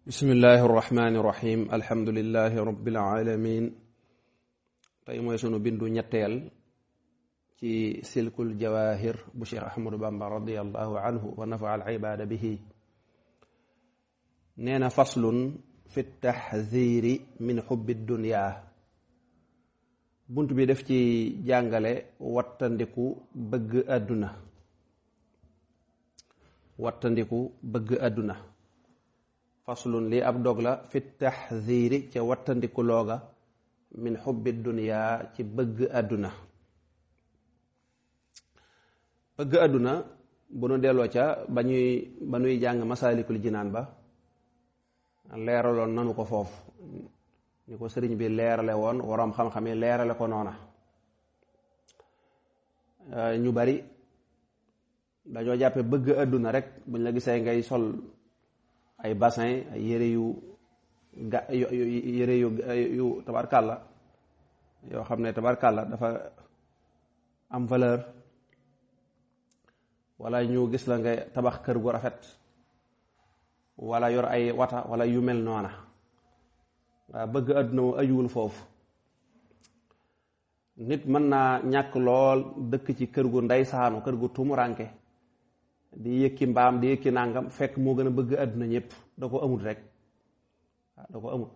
bismillahi irrahmani irrahim alhamdulilahi rabbil alamin tey mooy sunu bindu ñetteel ci silkul jawahir bu cheikh ahmadou bamba radiallahu anhu wa nafa al ibada bihi nee na faslun fi taxdiri min xubbi dunya bunt bi def ci jàngale wattandiku bëgg àdduna faslun lii ab dog la fi taxdiri ca wattandiku looga min xubbi dunya ci bëgg àdduna bu nu delloo ca ba nuy jàng masaalikul jinaan ba leeraloon nanu ko foofu ni ko sëriñ bi leerale woon waroom xam-xam yi leerale ko noona ñu bari dañoo jàppe bëgg àdduna rek buñ la gisee ngay sol ay bassin ay yére yu tabarkàlla yoo xam ne tabarkàlla dafa am valeur wala ñu gis la nga tabax kër gu rafet wala yor ay wata wala yu mel noona waaw bëgg àdduna moo ajuwul foofu nit mën naa ñàkk lool dëkk ci kër gu ndeysaanu kër gu tumuranke di yëkki mbaam di yëkki nàngam fekk moo gën a bëgg àdduna ñëpp da ko amut rek waaw da ko amut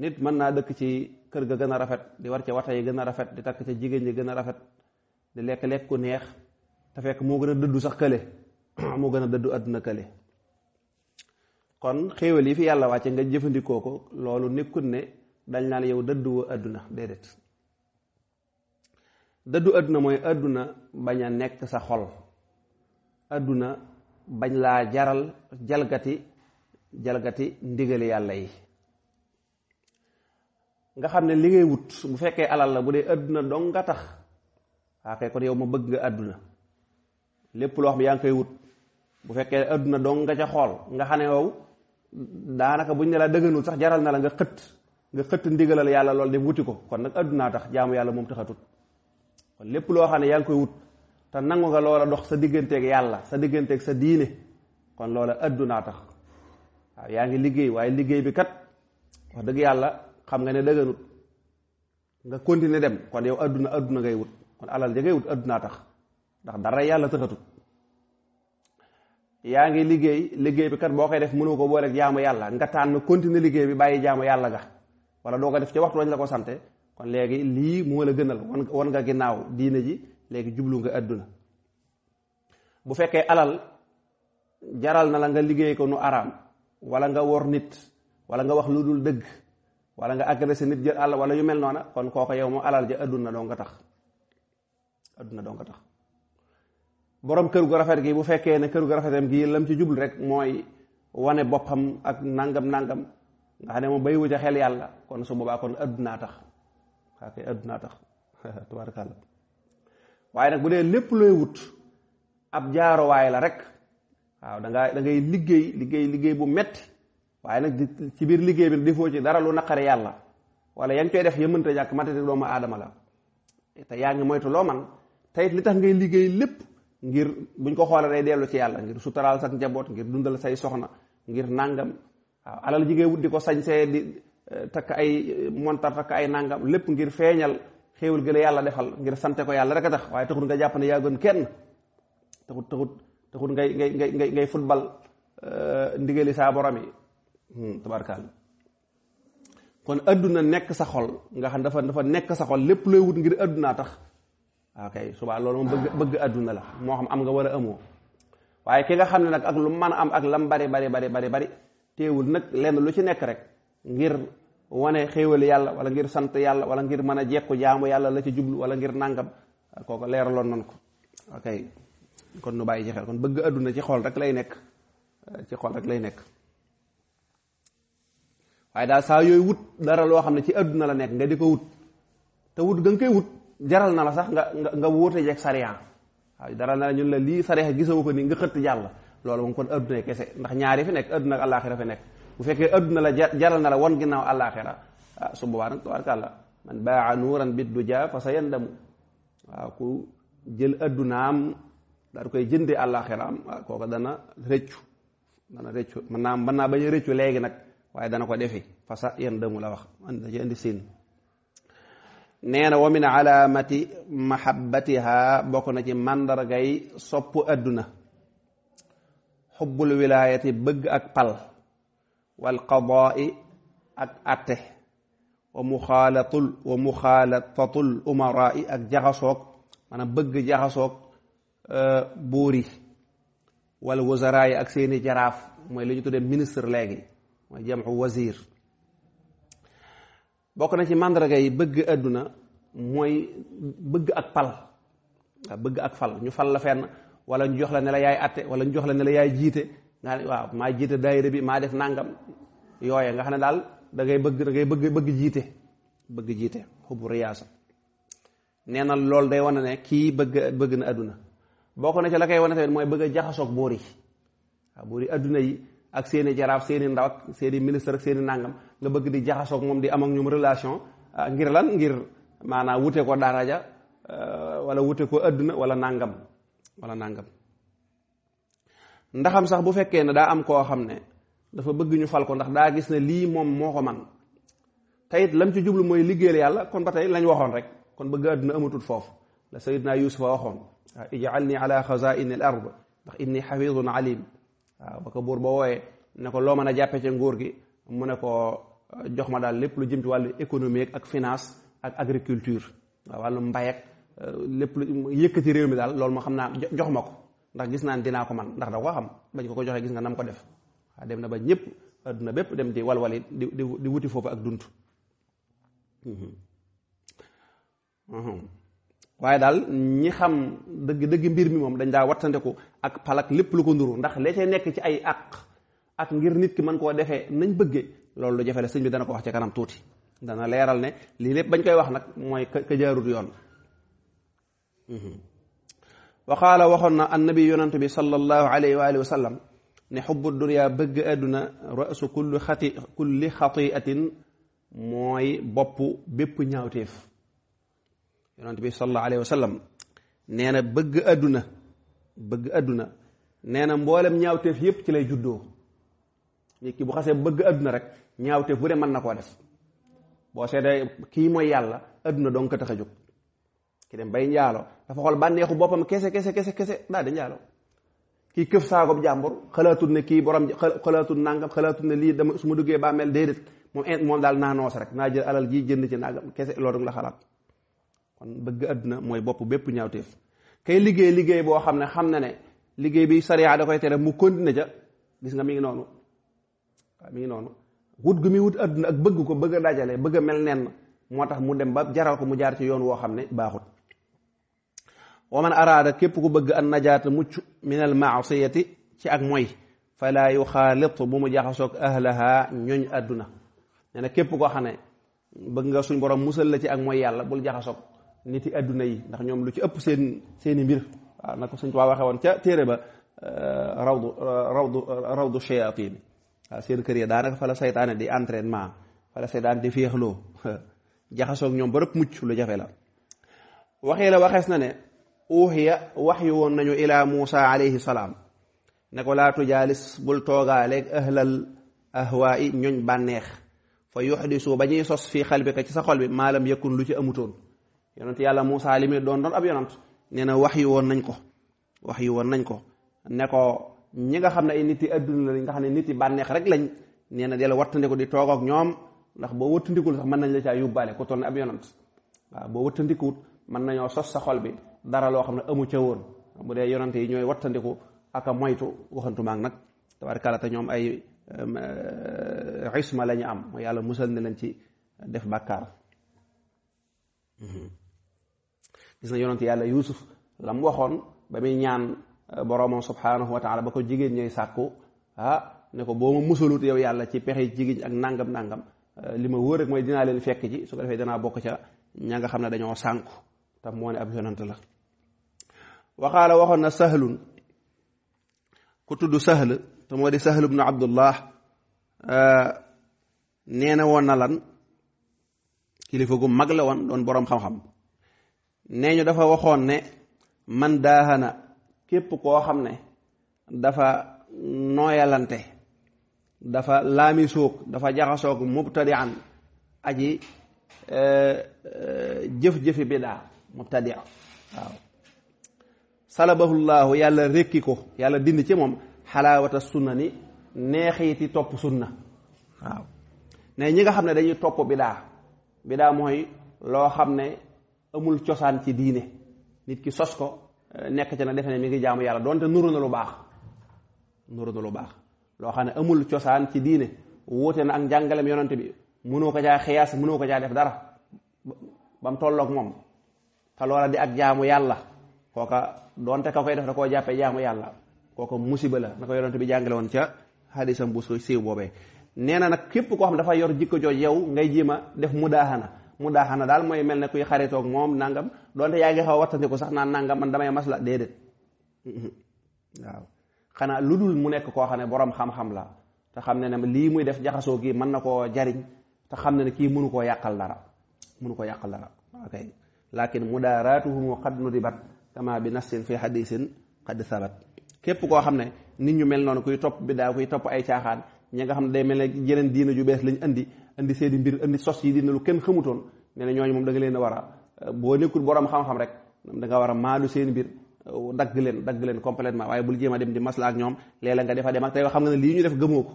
nit mën naa dëkk ci kër ga gën a rafet di war ca wata yi gën a rafet di takk ca jigéen ñi gën a rafet di lekk ku neex te fekk moo gën a dëddu sax kële moo gën a dëddu àdduna kële kon xéewal yi fi yàlla wàcce nga jëfandikoo ko loolu nekkul ne dañ naan yow dëdduwoo àdduna déedéet dëddu àdduna mooy àdduna bañ a nekk sa xol àdduna bañ laa jaral jalgati ndigali yàlla yi nga xam ne li ngay wut bu fekkee alal la bu dee àdduna dong nga tax waakay kon yow ma bëgg nga àdduna lépp loo xam ne yaa ngi koy wut bu fekkee àdduna dong nga ca xool nga xam ne yow daanaka buñ ne la dëgganul sax jaral na la nga xëtt ndigalal yàlla loolu dem wuti ko kon nag àddunaa tax jaamu yàlla moom taxatut kon lépp loo xam ne yaa ngi koy wut te nangu nga loola dox sa digganteeg yàlla sa digganteeg sa diine kon loola àddunaa tax waaw yaa ngi liggéey waaye liggéey bi kat wax dëgg yàlla xam nga ne dëgganut nga continuer dem kon yow àdduna ngay wut kon alal ja ngay wut àddunaa tax ndax dara yàlla taxatut yaa ngi liggéey bi kat boo koy def mënoo ko booleeg jaamu yàlla nga tànn continuer liggéey bi bàyyi jaamu yàlla ga wala doo ko def ca waxtu wañ la ko sante kon léegi lii moo la gënal wan nga ginnaaw diine ji léegi jublu nga àdduna bu fekkee alal jaral na la nga liggéey ko nu araam wala nga wor nit wala nga wax lu dul dëgg wala nga agressé nit jël àll wala yu mel noona kon kooko yow moom alal ja àdduna doo nga tax borom kër gu rafet gi bu fekkee ne kër gu rafetam gi lam ci jublu rek mooy wane boppam ak nangam nga xam ne moom bay wuja xel yàlla kon su boobaa kon àddunaa tax waa kay àddunaa tax tabarakallah waaye nag bu dee lépp looy wut ab jaarowaay la rek waaw da ngay liggéey bu metti waaye nag ci biir liggéey bi defoo ci dara lu naqare yàlla wala yaa ngi koy def yëmënta jàkk matati doomu aadama la te yaa ngi moytu loo man te it li tax ngay liggéey lépp ngir buñ ko xoolee day dellu ci yàlla ngir suturaal sax njaboot ngir dundal say soxna ngir nàngam waaw alal ji ngay wut di ko sañsee di takk ay montar takk ay nàngam lépp ngir feeñal xéewal gi la yàlla defal ngir sante ko yàlla rek a tax waaye taxut nga jàpp ne yaa gën kenn taxut ngay football ndigali saa borom yi tabarkalla kon àdduna nekk sa xol nga xam dafa nekk sa xol lépp looy wut ngir àddunaa tax ok subaa loolu moom bëgg àdduna la moo xam am nga war a amoo waaye ki nga xam ne nag ak lu mën a am ak lam bari teewul nag lenn lu ci nekk rek ngir wane xéewal yàlla wala ngir sant yàlla wala ngir mën a jekku jaamu yàlla la ci jublu wala ngir nàngam kooku leeraloon nan ko ok kon nu bàyyi ci xel kon bëgg àdduna ci xol rek lay nekk waaye daal saa yooyu wut dara loo xam ne ci àdduna la nekk nga di ko wut te wut ga nga koy wut jaral na la sax nga wóote jeeg sariya waaw dara na la ñun la lii sariya gisoo ko ni nga xëtt jàll loolu moom kon àdduna kese ndax ñaari fi nekk àdduna ak àllaaxira fi nekk bu fekkee àdduna la jaral na la wan ginnaaw àllaaxira su boobaa nag tabaarkalla man baa nuuran bidduja fa sa yandamu waaw ku jël àddunaam daal koy jënde àllaaxiraam kooka dana rëccu dana rëccu mën naa bañ a rëccu léegi nag waaye dana ko defi fa sa yan dëmu la wax da ci indi siin nee na wa min alaamati mahabbatiha bokk na ci màndargay sopp adduna xubbul wilaayati bëgg ak pal wal qadaai ak atte wa muxaalatatul umaraa ak jaxasoog maanaam bëgg jaxasoog buur yi wala wazaraa yi ak seeni jaraaf mooy li ñu tuddee ministre léegi mooy jamxu wazir bokk na ci màndarga yi bëgg adduna mooy bëgg ak pal waaw bëgg ak fal ñu fal la fenn wala ñu jox la ne la yaay atte wala ñu jox la ne la yaay jiite nga ne waaw maa jiite daayira bi maa def nangam yooye nga xam ne daal da ngay bëgg jiite xubbu riyaasa nee na loolu day wane ne kii bëgg na adduna bokk na ci la koy wane tamit mooy bëgg a jaxasoog boor yi waaw boor yi adduna yi ak seeni jaraaf seeni ndaw ak seeni ministre ak seeni nangam nga bëgg di jaxasoog moom di am ak ñoom relation ngir lan ngir maanaam wute ko daraja wala wute ko adduna wala nangam ndaxam sax bu fekkee ne daa am koo xam ne dafa bëgg ñu fal ko ndax daa gis ne lii moom moo ko man tayit lam ci jublu mooy liggéeyal yàlla kon ba tey lañ waxoon rek kon bëgg adduna amatul foofu la sayidna yusufa waxoon waaw ij'alni ala xazaini al ard ndax inni xafidun alim waaw ba ko buur ba wooyee ne ko loo mën a jàppe ca nguur gi mu ne ko jox ma daal lépp lu jëm ci wàllu économique ak finance ak agriculture waaw wàllu mbay ak lépp lu yëkkati réew mi daal loolu moo xam naa jox ma ko ndax gis naa ne dinaa ko man ndax da ko xam bañ ko joxee gis nga nam ko def waaw dem na ba ñëpp adduna bépp dem di walwali di wuti foofu ak dund waaye daal ñi xam dëgg mbir mi moom dañ daa wattandeku ak palak lépp lu ko nduru ndax lee cay nekk ci ay ak ngir nit ki mën koo defee nañ bëggee loolu lu jafe la sëñ bi dana ko wax ci kanam tuuti dana leeral ne lii lépp bañ koy wax nag mooy ka jaarut yoon wa qaala waxoon na annabi yonent bi sallallahu alayhi wa alihi wa sallam ne xubbu dunya bëgg adduna rasu kulli xatiatin mooy bopp bépp ñaawteef yonent bi sallallahu alayhi wa sallam nee na bëgg adduna nee na mboolem ñaawteef yépp ci lay juddoo nit ki bu xasee bëgg adduna rek ñaawteef bu dee mën na koo def boo seetee kii mooy yàlla adduna dong ko tax a jóg ki dem bay njaalo dafa xool bànneexu boppam kese daal di njaalo kii këf saagob jàmbur xalaatul ne kii borom xalaatul nangam xalaatul ne lii dama su ma duggee bàmmeel déedéet moom daal naa noos rek naa jël alal ji jënd ci nangam kese loolu la xalaat kon bëgg adduna mooy bopp bépp ñaawteef kay liggéey boo xam na ne liggéey bi sariya da koy tere mu continuer ca gis nga mi ngi noonu waaw mi ngi noonu wut gu muy wut adduna ak bëgg ko bëgg a dajale bëgg a mel nenn moo tax mu dem ba jaral ko mu jaar ci yoon woo xam ne baaxut wa man araada képp ku bëgg an najaata mucc min al maasiyati ci ak moy fala yuxaalit bu mu jaxasoog ahlaha ñooñ adduna nee na képp koo xam ne bëgg nga suñ borom musal la ci ak mooy yàlla bul jaxasoog niti adduna yi ndax ñoom lu ci ëpp seeni mbir waaw na ko suñ ko waxee woon ca téere ba rawdu shayatin waaw seen kër yi daanaka fa la saytaane di entraînement fa la saytaane di féexloo jaxasoog ñoom ba rëpp mucc lu jafe la waxees na ne uxiya wax yu woon nañu ila Muusa alayhi salaam ne ko laa tujaalis bul toogaaleeg ahlal ahwaa'i ñooñ bànneex fa yuxdisu ba ñuy sos fii xalbika ci sa xol bi maalam yëkkun lu ci amutoon yonent yàlla Muusa li muy doon ab yonant nee na wax yu woon nañ ko ne ko ñi nga xam ne ay nit yi adduna la nga xam ne nit yi bànneex rek lañ nee na dela wattandiku di toog ak ñoom ndax boo wëttandikul sax mën nañ la caa yóbbaale ku toll ne ab yonant waaw boo wëttandikuwut mën nañoo sos sa xol bi dara loo xam ne amu ca woon bu dee yonante yi ñooy wattandiku ak a moytu waxantu maag nag tabaarkalla te ñoom ay isma la ñu am mooy yàlla musal na leen ci def bàkkaar gis na yonante yàlla Yuusuf la mu waxoon ba muy ñaan boroomam subhanahu wa taala ba ko jigéen ñooy sàkku ne ko boo ma musalut yow yàlla ci pexe jigéen ak nangam li ma wóor rek mooy dinaa leen fekk ci su ko defee danaa bokk ca ña nga xam ne dañoo sànku tam moo ne ab yonant la waxaala waxoon na sahlun ku tudd sahl te moo di sahl ibnu abdullah nee na woon na lan kilifa gu mag la woon doon boroom xam-xam nee ñu dafa waxoon ne man daahana képp koo xam ne dafa nooyalante dafa laamisoog dafa jaxasoog mubtadi'an aji jëf-jëfi bidaa mubtadi' waaw salabahullaahu yàlla rekki ko yàlla dindi ci moom xalaawata sunna ni neexiiti topp sunna waaw ne ñi nga xam ne dañuy topp bidaa mooy loo xam ne amul cosaan ci diine nit ki sos ko nekk ci na defe ne mi ngi jaamu yàlla doonte nuru na lu baax loo xam ne amul cosaan ci diine wuute na ak njàngalem yonante bi mënoo ko caa xiyaas mënoo ko caa def dara ba mu tolloog moom te loola di ak jaamu yàlla kooka doonte ka koy def da koo jàppee jaamu yàlla kooka musiba la na ko yonante bi jàngale woon ca hadisam bu siiw boobee nee na nag képp koo xam dafa yor jikko jooj yow ngay jéem a def mudaahana daal mooy mel ne kuy xaritoog moom nangam doonte yaa ngi xaw a wattandiku sax naan nangam man damay masla déedéet waaw xanaa lu dul mu nekk koo xam ne borom xam-xam la te xam ne ne lii muy def jaxasoo gi mën na koo jariñ te xam ne ne kii mënu koo yàqal dara ok lakin mudaaraatuhum qad nudibat kama bi nassin fi hadisin qad sabat képp koo xam ne nit ñu mel noonu kuy topp bidaa kuy topp ay caaxaan ñi nga xam ne day mel ne jeneen diina ju bees lañ indi seeni mbir indi sos yi diina lu kenn xamutoon nee na ñooñu moom da nga leen a war a boo nekkul borom xam-xam rek da nga war a maadu seeni mbir dagg leen complètement waaye bul jéem a dem di masla ak ñoom léeg-léeg nga defa dem ak tey xam nga ne lii ñu def gëmoo ko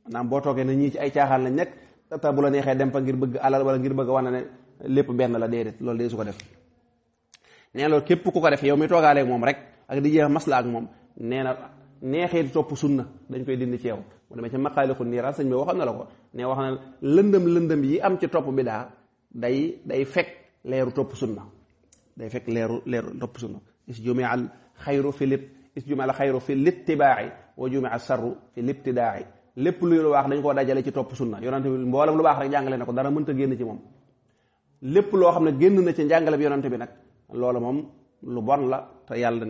maanaam boo toogee ne ñii ci ay caaxaan lañ nekk te bu la neexee dem fa ngir bëgg alal wala ngir bëgg wane ne lépp benn la déedéet loolu dee su ko def nee loolu képp ku ko def yow mi toogaaleeg moom rek ak di jéem a masla ak moom nee na neexee di topp sunna dañ koy dindi ci yow mu demee ci maqaalixu niiraan sëñ bi waxoon na la ko ne wax na lëndëm yi am ci topp bidaa day fekk leeru topp sunna day fekk leeru topp sunna is jumia al xayru fi littibaa'i wa jumia al sarru fi libtidaa'i lépp luy lu baax dañ koo dajale ci topp sunna yonante bi mboolem lu baax rek jàngale na ko dara mënta génn ci moom lépp loo xam ne génn na ci njàngale bi yonante bi nag loola moom lu bon la te yàlla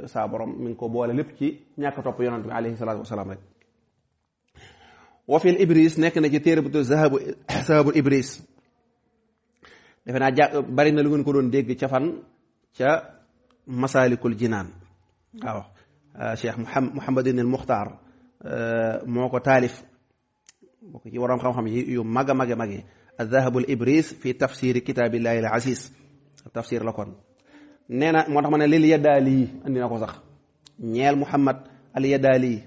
saa borom mi ngi ko boole lépp ci ñàkk topp yonante bi alayhi salaatu wasalaam rek wa fil ibris nekk na ci téere bu tudd zahabul ibris defe naa bari na lu ngeen ko doon dégg ca masaalikul jinaan waaw cheikh muhammadin al muxtaar moo ko taalif boo ko ci waroom xam-xam yi yu mag a mag zahabul ibris fi tafsiri kitaabillahi al aziz tafsir la kon nee na moo tax ma ne lil yadaali andi na ko sax ñeel muhammad al yadaali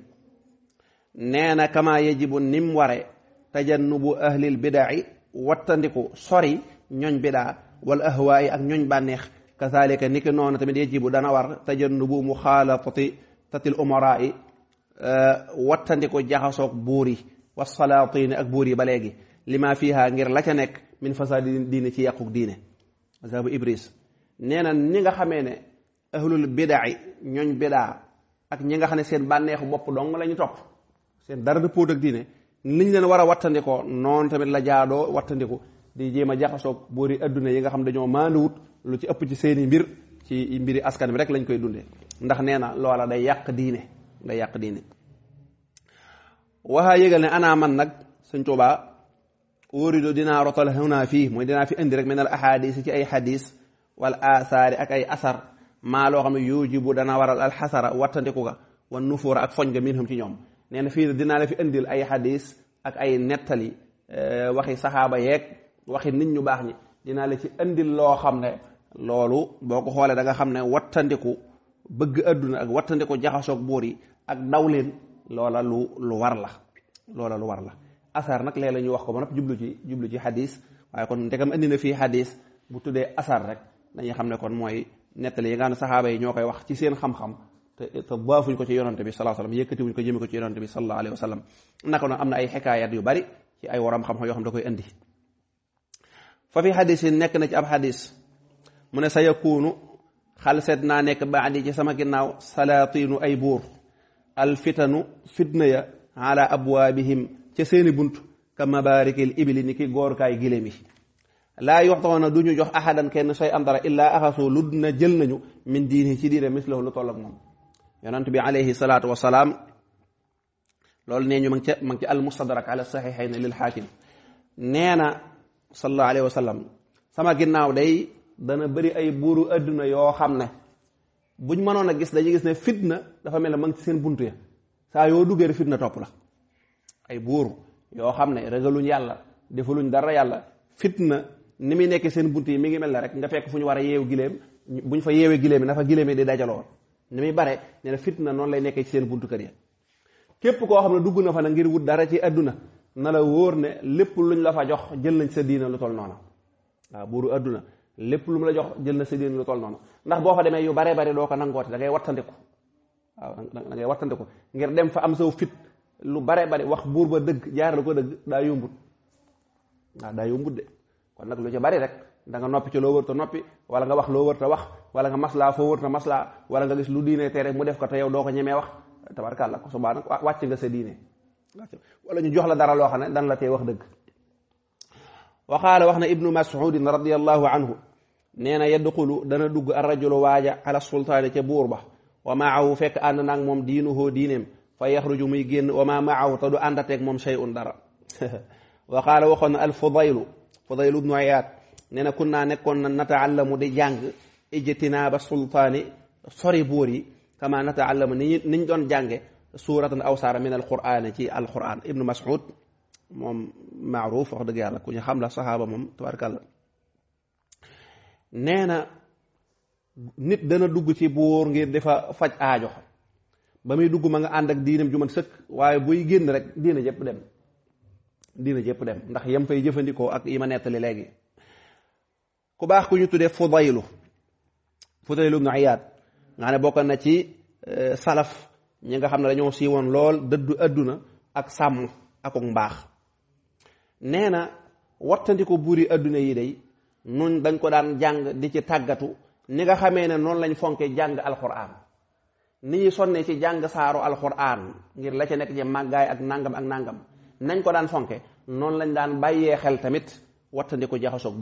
nee na kama yajibu nim ware tajannubu ahlil bidaai wattandiku sori ñooñ bidaa wal ahwaayi ak ñooñ bànneex kazalika niki noonu tamit yajibu dana war tajannubu muxaalatati tatil umaraa'i wattandiku jaxasoog buur yi wasalaatini ak buur yi ba léegi lima fiha ngir la ca nekk min fasaadi diine ci yàquk diine zahabu ibris nee na ni nga xamee ne ahlul bidaai ñooñ bidaa ak ñi nga xam ne seen bànneexu bopp dong la ñu topp seen dara dëppoot ak diine niñ leen war a wattandikoo noonu tamit la jaadoo wattandiku di jéem a jaxasoog boori adduna yi nga xam dañoo maanduwut lu ci ëpp ci seeni mbir ci mbiri askan bi rek lañ koy dundee ndax nee na loola day yàq diine waxaa yëgal ne ana man nag Sëñ Tuubaa uridu dinaa rotal huna fii mooy dinaa fi indi rek min al ahadis ci ay hadis wal asaari ak ay asar maa loo xam ne yujibu dana waral alxasara wattandiku ga wan nufuura ak foñ ga minhum ci ñoom nee na fii dinaa la fi indil ay hadis ak ay nettali waxi saxaaba yeeg waxi nit ñu baax ñi dinaa la ci indil loo xam ne loolu boo ko xoolee da nga xam ne wattandiku bëgg adduna ak wattandiku jaxasoog buur yi ak daw leen loola lu war la asar nag léeg la ñu wax ko ba nag jublu ci hadis waaye kon ndegam indi na fii hadis bu tuddee asar rek dañuy xam ne kon mooy nettali yi nga xam ne saxaaba yi ñoo koy wax ci seen xam-xam te baafuñ ko ci yonante bi sallallahu alayhi wasallam yëkkatiwuñ ko jëme ko ci yonante bi sallallahu alayhi wasallam naka noonu am na ay xikaayat yu bari ci ay waram xam-xam yoo xam da koy indi fa fi hadis yi nekk na ci ab hadis mu ne sa yakunu xalset naa nekk baadi ci sama ginnaaw salaatinu ay buur alfitanu fitna ya ala abwaabihim ca seeni bunt ka mabarikil ibili ni ki góorkaay giléem yi laa yoxtoona du ñu jox ahadan kenn say am dara illaa axasu lu na jël nañu min diini ci diine mislahu lu toll ak moom yonent bi alayhi salaatu wasalaam loolu nee ñu ma ngi ci al mustadrak ala saxiixayn lil xaakim nee na sallallahu alayhi wa sallam sama ginnaaw day dana bëri ay buuru adduna yoo xam ne buñ mënoon a gis dañuy gis ne fitna dafa mel ne ma ngi ci seen buntu ya saa yoo duggee fitna topp la. ay buur yoo xam ne ragaluñ yàlla defaluñ dara yàlla fitna ni muy nekk seen bunt yi mi ngi mel ne rek nga fekk fu ñu war a yeewu gileem buñ fa yeewee gileem yi na fa gileem yi di dajaloo ni muy bare ne na fitna noonu lay nekkee ci seen buntu kër yi. képp koo xam ne dugg na fa nag ngir wut dara ci adduna na la wóor ne lépp luñ la fa jox jël nañ sa diina lu tol noonu. waaw buuru adduna lépp lu mu la jox jël na sa diina lu tol noonu ndax boo fa demee yu bare bari doo ko nangoote da ngay wattandiku. waaw da ngay wattandiku ngir dem fa am saw fit lu bare bari wax buur ba dëgg jaar la ko dëgg daa yombut. waaw daa yombut de kon nag lu ci bari rek da nga noppi ci loo wër ta noppi wala nga wax loo wër ta wax wala nga maslaa foo wër ta maslaa wala nga gis lu diine tere mu def ko te yow doo ko ñemee wax tabarkàlla ko subaa nag wàcc nga sa diine wala ñu jox la dara loo xam ne dan la tee wax dëgg. wa qaala wax na ibnu mas'udin radiyallahu anhu nee na yadxulu dana dugg ar rajulu waaja ala sultaani ca buur ba wa maahu fekk ànd naag moom diinuhu diineem fa yaxruju muy génn wa ma maahu te du àndateeg moom shay'un dara. wa qaala waxoon na al fudaylu ibnu iyaad nee na kun naa nekkoon na nataallamu di jàng ijtinaaba sultaani sori buur yi kama nataallamu niñ doon jànge suuratan aw saara min alquraan ci alquraan. ibnu mas'ud moom maaruf wax dëgg yàlla ku ñu xam la saxaaba moom tabaarkalla nee na nit dana dugg ci buur ngir dafa faj aajo ba muy dugg ma nga ànd ak diinam ju man sëkk waaye buy génn rek diina jëpp dem ndax yam fay jëfandikoo ak yi ma nettali léegi. ku baax ku ñu tuddee Fudaylu ibnu Iyaad nga ne bokk na ci salaf ñi nga xam ne dañoo siiwoon lool dëddu adduna ak sàmm ak mbaax. nee na wattandiku buuri adduna yi day nun dañ ko daan jàng di ci tàggatu ni nga xamee ne noonu lañ fonke jàng alquran ni ñuy sonne ci jàng saaru alquran ngir la ca nekk ci màggaay ak nangam nañ ko daan fonke noonu lañ daan bàyyee xel tamit wattandiku jaxasoog